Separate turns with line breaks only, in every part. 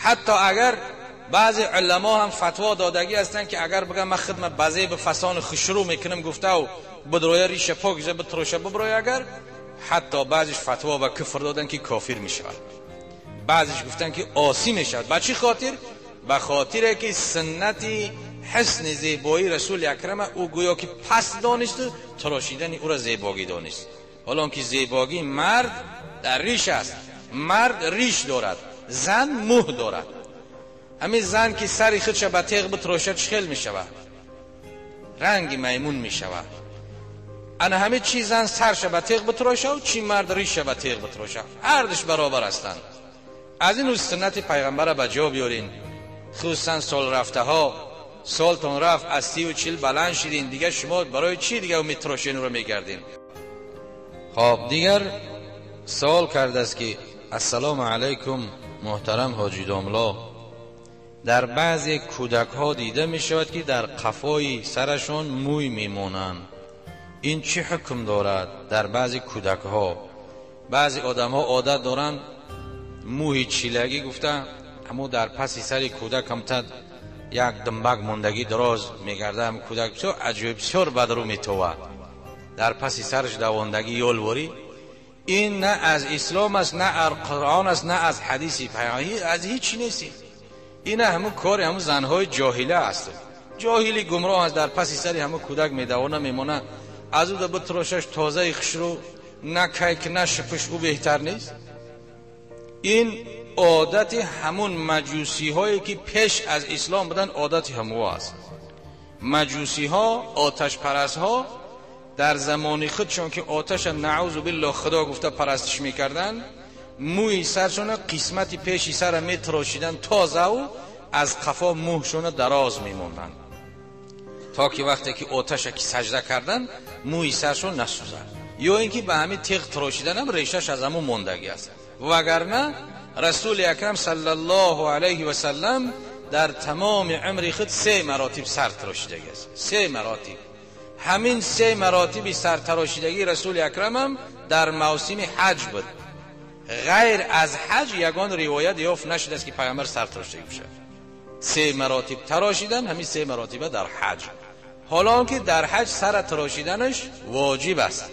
حتی اگر بعضی علما هم فتوا دادگی هستند که اگر بگم من خدمت بزه به فسان خشرو میکنم گفته و بدروی ریشه پاک بتروشه ببروی، اگر حتی بعضیش فتوا و کفر دادن که کافر میشود، بعضیش گفتن که عاصی میشود. به چی خاطر؟ به خاطر که سنتی حسن زیبایی رسول اکرم او گویا که پس دانست و تراشیدن او را زیبایی دانست. حالا که زیبایی مرد در ریش است، مرد ریش دارد، زن موه دارد. همین زن که سری خودش به تیغ بتراشد چخل میشود، رنگ میمون میشود. انا همه چی زن سرش به تیغ بتراشه و چی مرد ریش به تیغ بتراشه، هر دوش برابر هستند. از این سنت پیغمبر به جا بیارین. خصوصا سال رفته ها، سالتون رفت از 30 و 40 بلند شدین دیگه، شما برای چی دیگه میتراشین رو میگردین؟ خب دیگر سوال کرده است که السلام علیکم محترم حاجی داملا، در بعضی کودک ها دیده می شود که در قفای سرشون موی میمونند، این چه حکم دارد؟ در بعضی کودک ها، بعضی آدم ها عادت دارند موی چیلگی گفته، اما در پس سر کودک هم تا یک دنبک ماندگی دراز میگرده، هم کودک بسیار عجیب بسیار بد رو میتوه، در پس سرش دواندگی یولوری. این نه از اسلام است، نه از قرآن است، نه از حدیث پیامبر، از هیچ نیست. این همون کار همون زنهای جاهله است، جاهلی گمراه است، در پس سر همون کودک میدوانه میمونه، از او بتراشش تازه خشرو نه کیک نه شپش، او بهتر نیست. این عادت همون مجوسی هایی که پیش از اسلام بودن، عادت همو است. مجوسی ها، آتش پرست ها، در زمان خودشون که آتش نعوذ بالله خدا گفته پرستش میکردن، موی سرشون قسمت پیشی سر میتراشیدن تازه و از قفا موهشون دراز میموندن، تا که وقتی که آتش که سجده کردن موی سرشون نسوزد، یا اینکه به همین تیغ تراشیدن هم ریشش از همون ماندگی است. وگرنه رسول اکرم صلی الله علیه و سلم در تمام عمر خود 3 مراتب سر تراشیدگی است، 3 مراتب. همین 3 مراتب سر تراشیدگی رسول اکرم هم در موسم حج بود. غیر از حج یگان روایت یافت نشده است که پیامبر سر تراشیدگی باشد. 3 مراتب تراشیدن، همین 3 مراتب در حج. حالا که در حج سر تراشیدنش واجب است،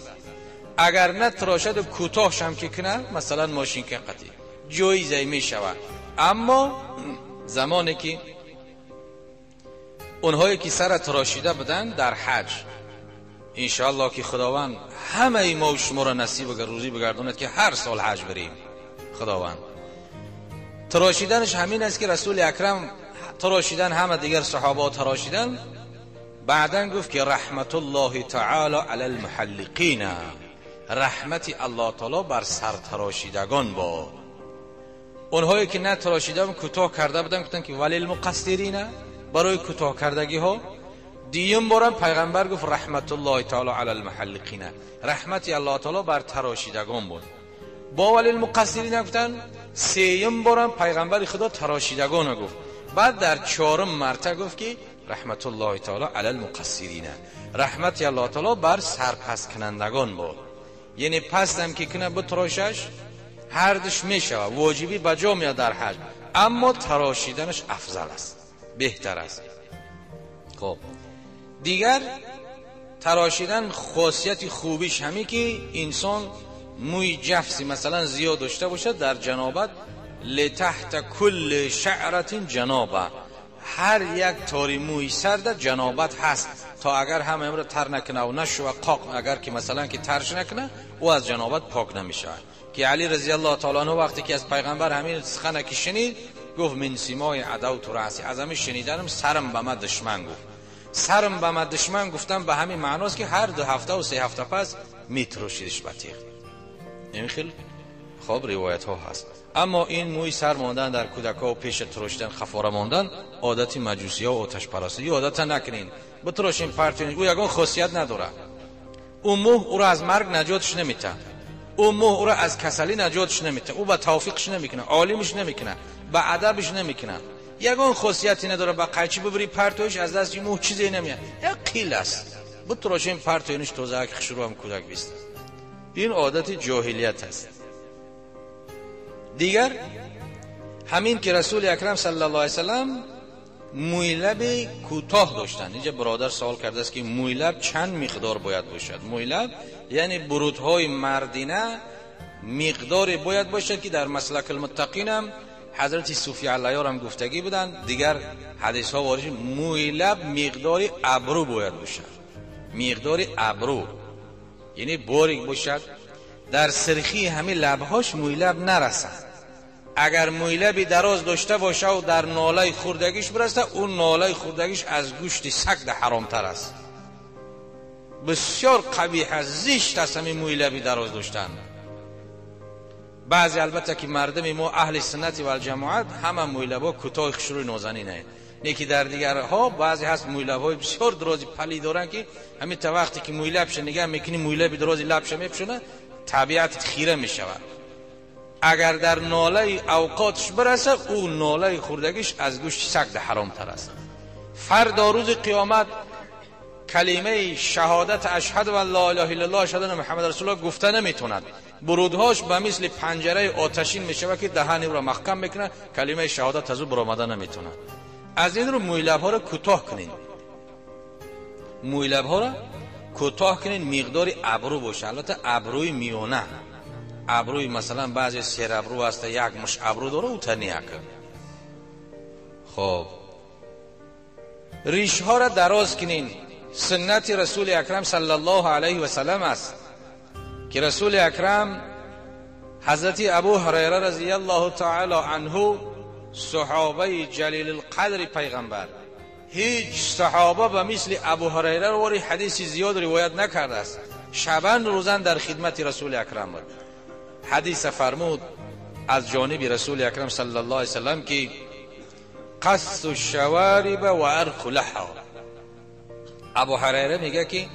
اگر نه تراشد و کوتاه شم که کنه، مثلا ماشین که قطعی جایزه می شود. اما زمانی که اونهایی که سر تراشیده بودن در حج، انشاءالله که خداوند همه ما و شما را نصیب و روزی بگرداند که هر سال حج بریم. خداوند تراشیدنش همین است که رسول اکرم تراشیدن، همه دیگر صحابه تراشیدن. بعدا گفت که رحمت الله تعالی علی المحلقین، رحمت الله تعالی بر سر تراشیدگان باد. اونهایی که نه تراشیده بودن کوتاه کرده بودن، گفتن که ولی المقصرین، برای کوتاه کردگی ها. دیم بارم پیغمبر گفت رحمت الله تعالی علی المحلقین، رحمت الله تعالی بر تراشیدگان بود. با ولی المقصرین گفتن. سیم بارم پیغمبر خدا تراشیدگان گفت. بعد در 4 مرتبه گفت که رحمت الله تعالی علی المقصرین، رحمت الله تعالی بر سرپس کنندگان بود. یعنی پستم که کنه بتراشش هر دش میشه، واجبی بجا میاد در حج، اما تراشیدنش افضل است، بهتر است. خب دیگر تراشیدن خاصیت خوبیش همی که انسان موی جفسی مثلا زیاد داشته باشه در جنابت، لتحت کل شعرت جنابه، هر یک تاری موی سر در جنابت هست، تا اگر هم امر تر نکنه و نشو و قاق، اگر که مثلا که ترش نکنه او از جنابت پاک نمیشه. که علی رضی الله تعالی عنه وقتی که از پیغمبر همین سخنه که شنید گفت من سیمای عداوت رأسی، از همین شنیدنم سرم به من دشمن گفت. سرم به من دشمن گفتم به همین معناست که هر 2 هفته و 3 هفته پس میتروشیدش به تیغ. این خیلی خب روایت ها هست. اما این موی سر ماندن در کودک ها و پیش تراشیدن خفاره ماندن عادت مجوسی ها و آتش پرستی، عادت نکنین، بتراشین پرتین، او یگان خاصیت نداره. او موه او را از مرگ نجاتش نمیته، او موه او را از کسلی نجاتش نمیته، او به توفیقش نمیکنه، عالمش نمیکنه، به ادبش نمیکنه، یگان خاصیتی نداره. با قیچی ببری پرتوش از دست این موه چیزی نمیاد، یک قیل است. بتراشین پرتوینش توزه که شروع هم کودک بیست. این عادت جاهلیت است. دیگر همین که رسول اکرم صلی الله علیه وسلم مویلب کوتاه داشتن. اینجا برادر سوال کرده است که مویلب چند مقدار باید باشد؟ مویلب یعنی برودهای مردینه مقدار باید باشد که در مسلک المتقین هم حضرت صوفی علیه هم گفتگی بودن، دیگر حدیث ها وارد. مویلب مقدار ابرو باید باشد، مقدار ابرو یعنی باریک باشد، در سرخی همه لبهاش مویلب نرسد. اگر مویلبی دراز داشته باشه و در ناله خوردگیش برسه، اون ناله خوردگیش از گوشت سگ ده حرامتر است. بسیار قبیح است، زشت است همین مویلبی دراز داشتن. بعضی البته که مردم ما اهل سنت و الجماعت همه مویلبا کوتاه خوشروی نازنینه، نه که در دیگرها بعضی هست مویلب‌های بسیار درازی پلی دارن که همین تا وقتی که مویلبش نگاه میکنی مویلب درازی لبش میپوشونه، طبیعت خیره میشود. اگر در ناله اوقاتش برسه، او ناله خوردگیش از گوشت سگ ده حرام تر است. فردا روز قیامت کلمه شهادت اشهد و لا اله الا الله اشهد ان محمد رسول الله گفته نمیتوند. برودهاش به مثل پنجره آتشین میشود که دهن او را محکم میکنه، کلمه شهادت از او برآمده نمیتونه. از این رو مویلب ها را کوتاه کنین، مویلب ها را کوتاه کنین، مقدار ابرو باشه. البته ابروی میونه، ابروی مثلا بعضی سر ابرو هست، یک مش ابرو داره، او تنیه. خب ریش ها را دراز کنین. سنت رسول اکرم صلی الله علیه و سلم است که رسول اکرم حضرت ابو هریره رضی الله تعالی عنه صحابه جلیل القدر پیغمبر، هیچ صحابه به مثل ابو هریره واری حدیث زیاد روایت نکرده است. شبان روزان در خدمت رسول اکرم بود. حدیث فرمود از جانب رسول اکرم صلی الله علیه وسلم که قص الشوارب و ارخ لحا. ابو هریره میگه که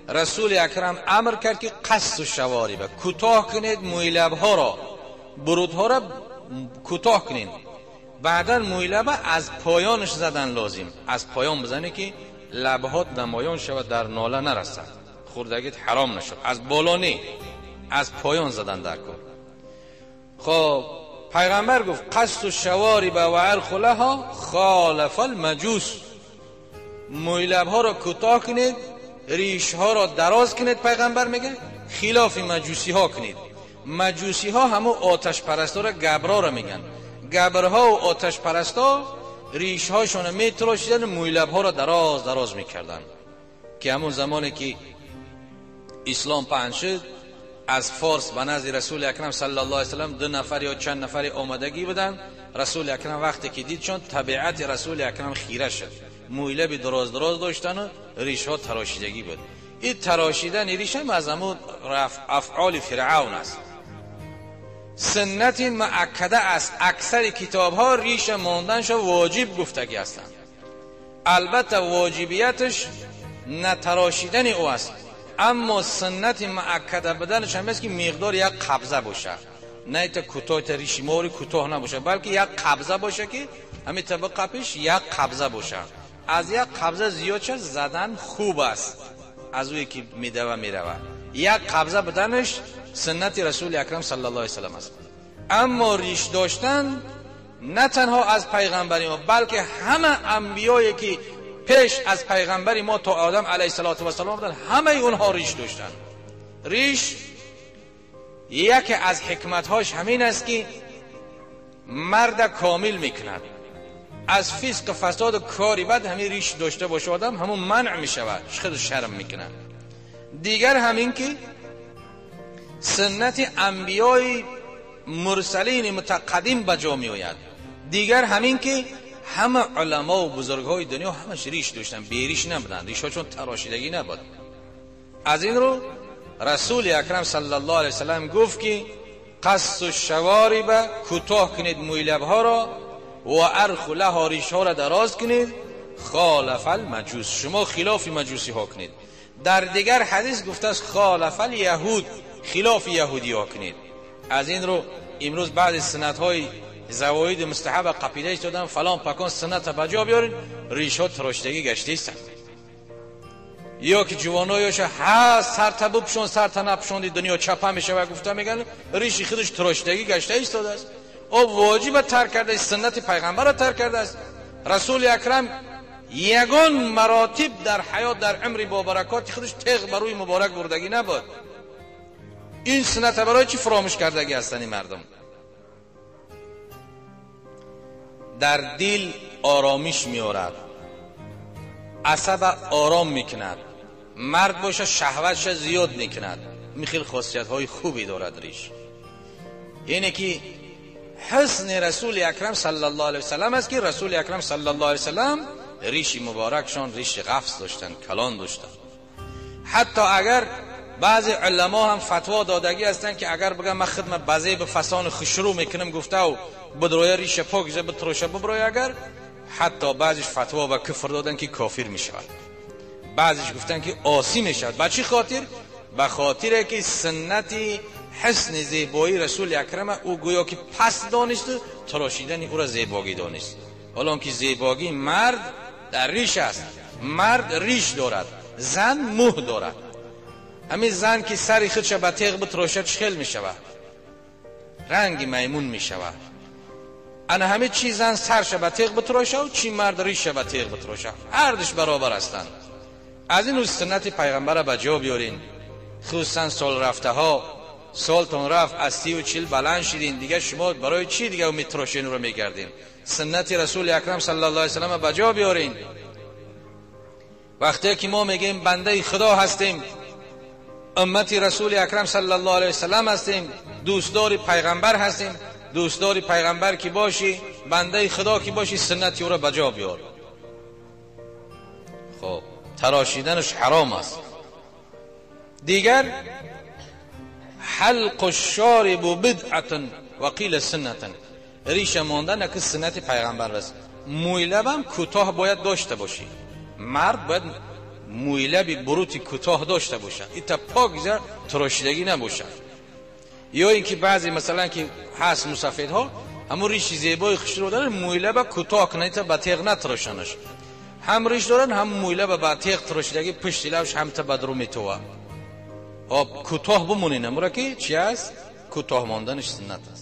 رسول اکرم امر کرد که قص الشوارب، کوتاه کنید مویلب ها را، برودها را کوتاه کنید. بعدا مویلب از پایانش زدن لازم، از پایان بزنه که لبهات نمایان شود، در ناله نرسد، خوردگیت حرام نشد. از بالا نه، از پایان زدن در کار. خب پیغمبر گفت قص الشوارب و ارخ لها خالف المجوس. مویلب ها را کوتاه کنید، ریش ها را دراز کنید. پیغمبر میگه خلاف مجوسی ها کنید. مجوسی ها همو آتش پرستا را، گبرا را میگن. گبرها و آتش پرستا ریش هاشون میتراشیدن، مویلب ها را دراز دراز میکردن که همون زمانی که اسلام پهن شد از فارس به نزد رسول اکرم صلی الله علیه وسلم دو نفر یا چند نفر آمدگی بودن. رسول اکرم وقتی که دید، چون طبیعت رسول اکرم خیره شد، مویلب دراز دراز داشتن و ریش ها تراشیدگی بود. این تراشیدن ریش هم از همون افعال فرعون است. سنت مؤکده است. اکثر کتاب ها ریش ماندنش واجب گفتگی هستند. البته واجبیتش نتراشیدن او است، اما سنت مؤکده بدنش هم است که مقدار یک قبضه باشه، نه تا کوتاه تا ریش موری کوتاه نباشه، بلکه یک قبضه باشه که همین طبقه پیش یک قبضه باشه. از یک قبضه زیاد شد زدن خوب است، از اوی که میده و میروه. یک قبضه بدنش سنت رسول اکرم صلی الله علیه وسلم است. اما ریش داشتن نه تنها از پیغمبری ما، بلکه همه انبیایی که پیش از پیغمبری ما تا آدم علیه السلام بودن، همه اونها ریش داشتن. ریش یکی از حکمتهاش همین است که مرد کامل میکند. از فسق فساد و کاری بد همین ریش داشته باشه آدم، همون منع میشود، خود شرم میکنه. دیگر همین که سنت انبیای مرسلین متقدم به جا می آید. دیگر همین که همه علما و بزرگهای دنیا همش ریش داشتن، بی ریش نبودن، ریش ها چون تراشیدگی نبود. از این رو رسول اکرم صلی الله علیه وسلم گفت که قص الشوارب، کوتاه کنید مویلب ها را، و ارخ لها، ریش ها را دراز کنید، خالف المجوس، شما خلاف مجوسی ها کنید. در دیگر حدیث گفته است خالف الیهود، خلاف یهودی ها کنید. از این رو امروز بعضی سنت های زواید مستحب قپیده ایستادن، فلان پکان سنت بجا بیارین، ریش ها تراشتگی گشته ایستن. یا که جوانایش ها سر تا بپوشون سر تا نپوشون دنیا چپه میشه و گفته میگن ریش خودش تراشتگی گشته ایستاده است. او واجب ترک کرده است، سنت پیغمبر را ترک کرده است. رسول اکرم یگان مراتب در حیات در عمر با برکات خودش تیغ بر روی مبارک بردگی نبود. این سنت برای چی فراموش کردگی هستند این مردم؟ در دل آرامش میارد، عصب آرام میکند، مرد باشه شهوتش زیاد میکند. میخیل خاصیت های خوبی دارد ریش. اینه که حسن رسول اکرم صلی الله علیه وسلم است که رسول اکرم صلی الله علیه وسلم ریش مبارکشان ریش غفص داشتن، کلان داشتن. حتی اگر بعضی علما هم فتوا دادگی هستند که اگر بگم من خدمت بزه به فسان خشرو میکنم گفته و بدروی ریش پاک بتروشه ببروی، اگر حتی بعضیش فتوا و کفر دادن که کافر میشود، بعضیش گفتن که عاصی میشود. به چی خاطر؟ به خاطر که سنت حسن زیبایی رسول اکرم او گویا که پس دانست و تراشیدن او را زیبایی دانست. حالا که زیبایی مرد در ریش است، مرد ریش دارد، زن موه دارد. همین زن که سری خودش به تیغ بتراشد چخل میشود، رنگ میمون میشود. انا همه چی زن سرش به تیغ بتراشه و چی مرد ریش به تیغ بتراشه، هر دوش برابر هستند. از این سنت پیغمبر به جا بیارین. خصوصا سال رفته ها، سالتون رفت از 30 و 40 بلند شدین دیگه، شما برای چی دیگه میتراشین رو میگردین؟ سنت رسول اکرم صلی الله علیه وسلم به جا بیارین. وقتی که ما میگیم بنده خدا هستیم، امت رسول اکرم صلی الله علیه وسلم هستیم، دوستدار پیغمبر هستیم، دوستدار پیغمبر کی باشی، بنده خدا کی باشی، سنت او را به جا بیار. خب تراشیدنش حرام است. دیگر حلق الشارب بدعة و قیل سنة، ریش ماندن که سنت پیغمبر است. مویلب کوتاه باید داشته باشی، مرد باید مویلب بروتی کوتاه داشته باشه، ایتا پاک زر تراشیدگی نباشه. یا اینکه بعضی مثلا که هست مسافدها همون ریش زیبای خوش رو دارن، مویلب کوتاه کنن تا به تیغ نتراشنش، هم ریش دارن هم مویلب به تیغ تراشیدگی پشت لبش هم تا بدرو میتوه. خب کوتاه بمونین، امرا که چی است؟ کوتاه ماندنش سنت است.